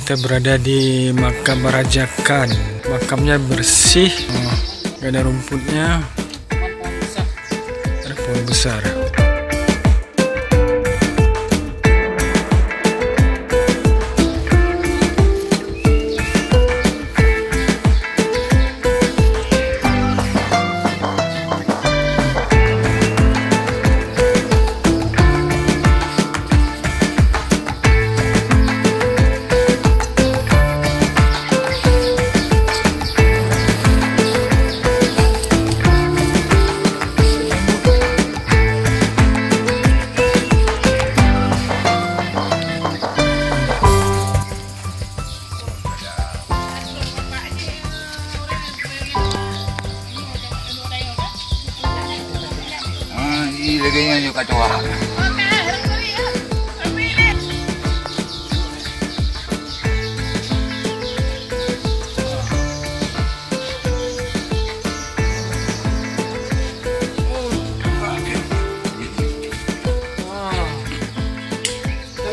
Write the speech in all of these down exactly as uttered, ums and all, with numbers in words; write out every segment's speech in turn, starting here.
Kita berada di makam Raja Khan. Makamnya bersih, eh, gak ada rumputnya. Ada pohon besar. Ah, ini lagèe nyan yuk kacau.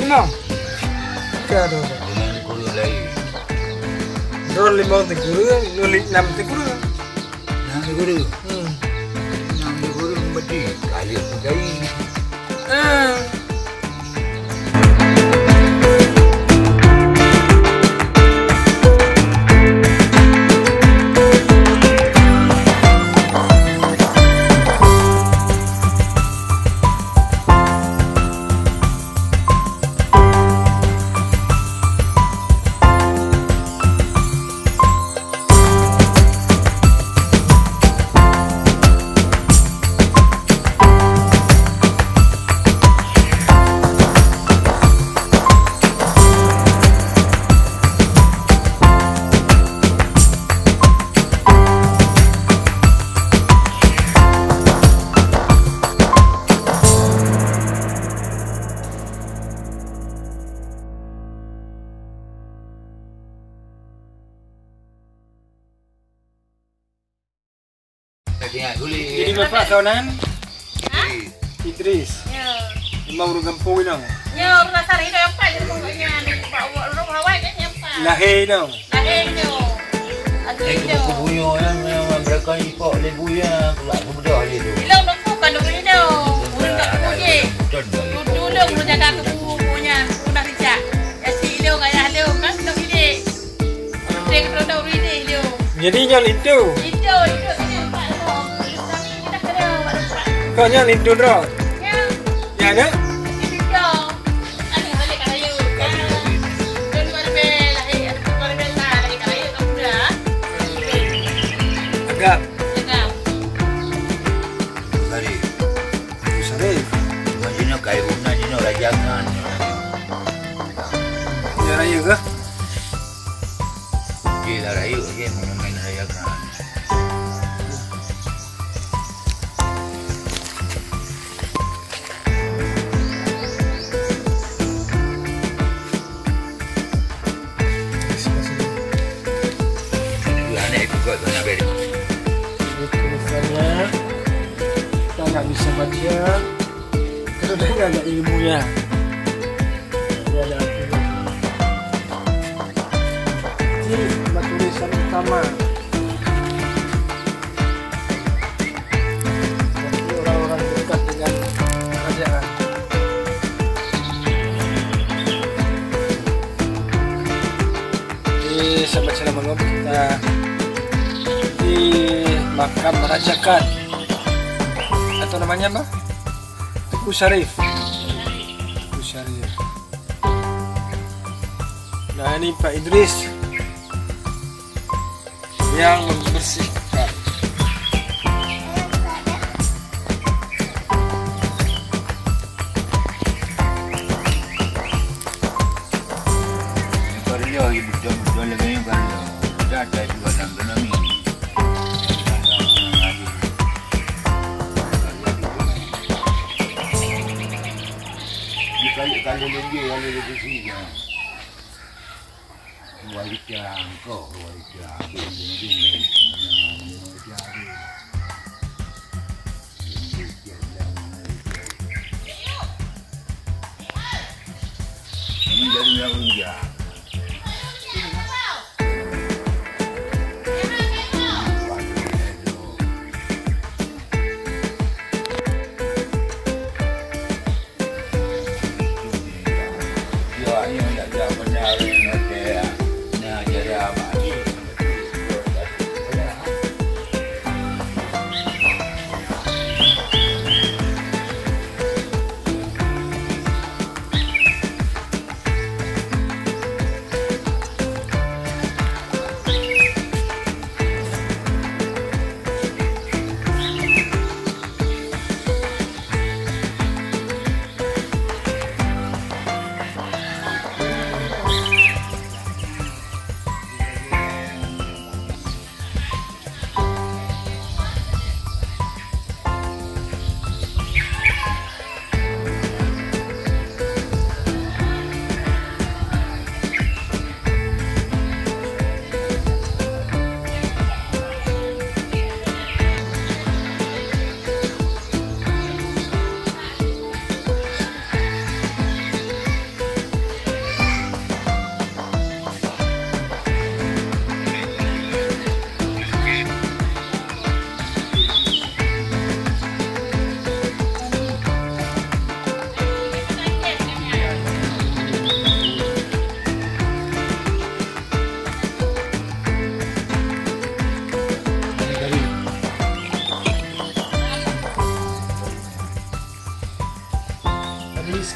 Limong. Ka dua. Limong sikureueng lagi. Droe limong sikureueng, nyoe li-, nam sikureueng. Nam sikureueng? Hmm. Nam sikureueng berarti kali aku cari. Ah. Jadi, Bapak kawanan? Hah? Idris. Ya. Memang ureueng gampông inong? Ya, ureueng asal inong apa je rumah nyan. Pak, ureueng awai kan nyan, Pak. Lahé inong? Lahé inong. Asli inong. Aku punya, ya, mereka ipok lebu, ya, aku tak mudah je tu. Inong nak bukan dulu inong. Ureueng tak tahu je. Dulu, dulu, ureueng jaga aku punya, ureueng dah rijak. Ya, si inong, ayah inong, kan, inong ini. Jadi nyoe linto. Linto, linto sini, Pak. Kau nyoe linto droe? Ya. Ya, nyoe? Linto. Aduh, balik kat saya. Agak. Agak. Syarif. Syarif. Maksudnya kayu na, jinoe raja kan. Ya, raya kah? Okey lah, rayeuk je, monumen rayeuk kan. Aneuk ikut kau tu nak beri. Ini tulisannya. Kita nggak bisa baca. Kita udah nggak ada ilmunya. Ini ada artinya. Ini bak tulisan utama. Bagi orang-orang dekat dengan kerajaan. Di Sabat Selamat kita di makam Raja Khan. Atau namanya apa? Teungku Syarif. Teungku Syarif. Nah, ini Pak Idris yang membersihkan. Karya ibu betul-betul lagi yang karya. Dah ada dua enam ekonomi. Kalau, kalau lagi, kalau lagi sini. Wali cangkoh, wali cangkoh. Ini dari yang ujang.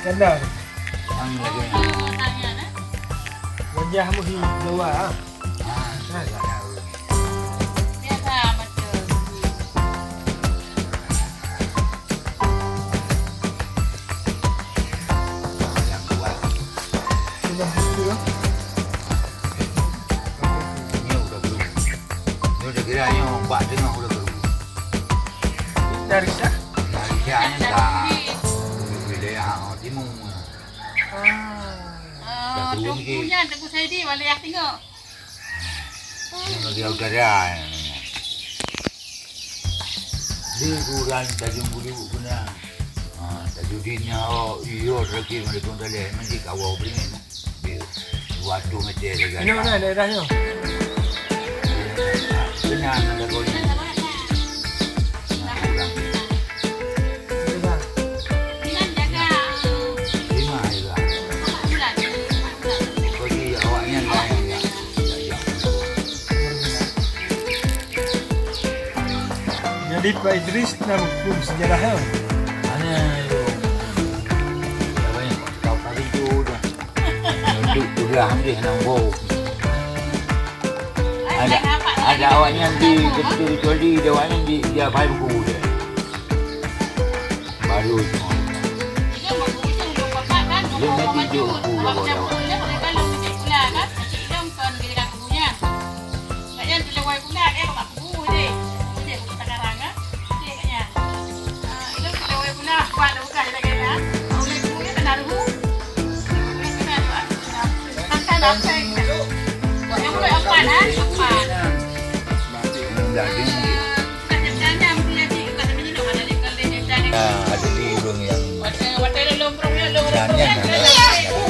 Benar. Yang lagi. Wajah meuhi Jawa, ah. Ah, saya tak tahu. Biasa macam. Yang kuat. Sudah betul, ah. Ini udah belum. Ini udah kira ini ombak tengah udah belum. Dari sah? Dari sah ni dah. Wilayah Timur. Ah. Ah, Teungku nyan, Teungku Saidi, Walid Tengok. Yang lagi utara. Di Kuran Tanjung Bulu guna. Ah, Tajudin nyawa, iyo, terakhir mereka dalih, mesti kawal beringat. Di Watu Mete saja. Ini mana daerahnya? Kenal ada kau ni. Nah, orang. Lima juga. Jadi awaknya lain ya. Jadi Pak Idris na hukum sejarah ya? Mana itu? Apa yang kau tadi tu dah? Untuk kuliah ambil nang bau. Ada, ada awaknya di kecuali ada awaknya di dia baru kuliah. Baru semua. Dia nanti jauh aku bawa dawa. Daging. Ah, ada di urang yang nanya, nanya.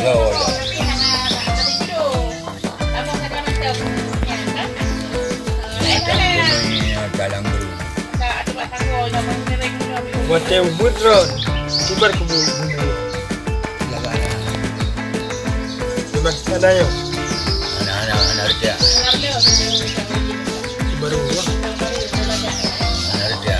Lo, lo. Dalam dulu. Buat teh ubit ron. Kibar kubu bunyi. Kibar sana yo. Anak-anak, anak kerja. Kibar rumah. Anak kerja.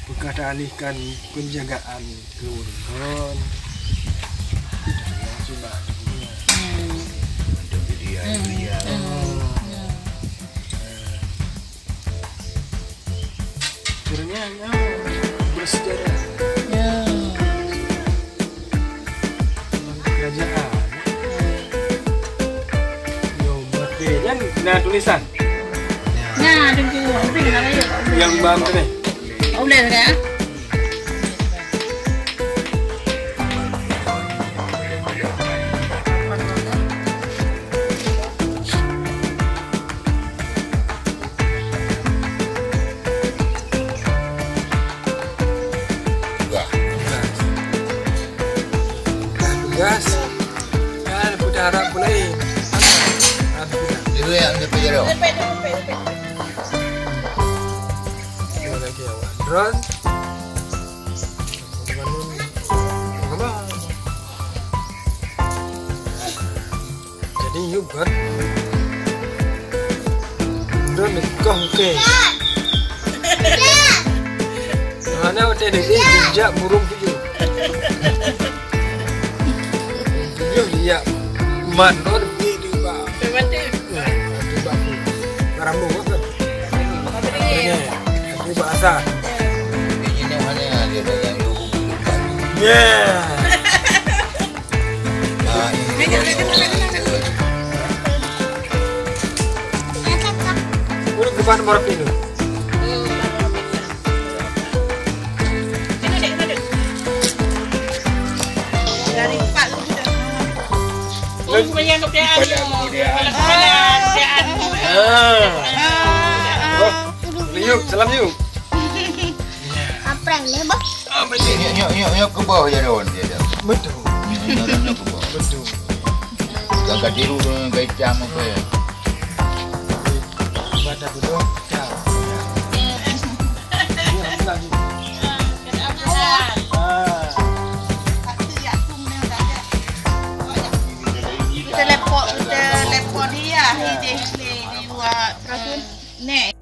Beukah taalihkan peunjagaan keu ureueng kon. Cuma, hmm. Untuk dia, hmm. Dia. Hmm. Hmm. Sebenarnya, ya, bersejarah. Ya. Kerajaan. Yo, berarti kan na tulisan. Nah, tunggu. Yang bang tu ni. Boleh dah. Tugas. Tugas. Kan putih harap pulai. Dulu ya, ambil pelajaran. Lagi awak. Drone. Jadi yub kan. Udah nikah ke? Mana hotel ni? Eh, bijak burung tujuh. Tujuh dia. Man, oh, di, di, di, di, di, barang lu apa? Ini, di bahasa. Ini mana dia ada yang dulu? Yeah. Ureueng keuban baroe pineung. Dari empat. Ureueng seumayang keubiasaan nyoe. Keubiasaan, keubiasaan. Ah. Oh, yuk, salam yuk. Apa ni, Bang? Ah, betul. Nyok, nyok, nyok, nyok ke bawah je daun dia dah. Betul. Nyok, nyok, nyok, nyok ke bawah. Betul. Gagah tiru tu, gaya cam apa ya? Baca betul. Cam. Telepon, telepon dia, dia, dia buat terus ni.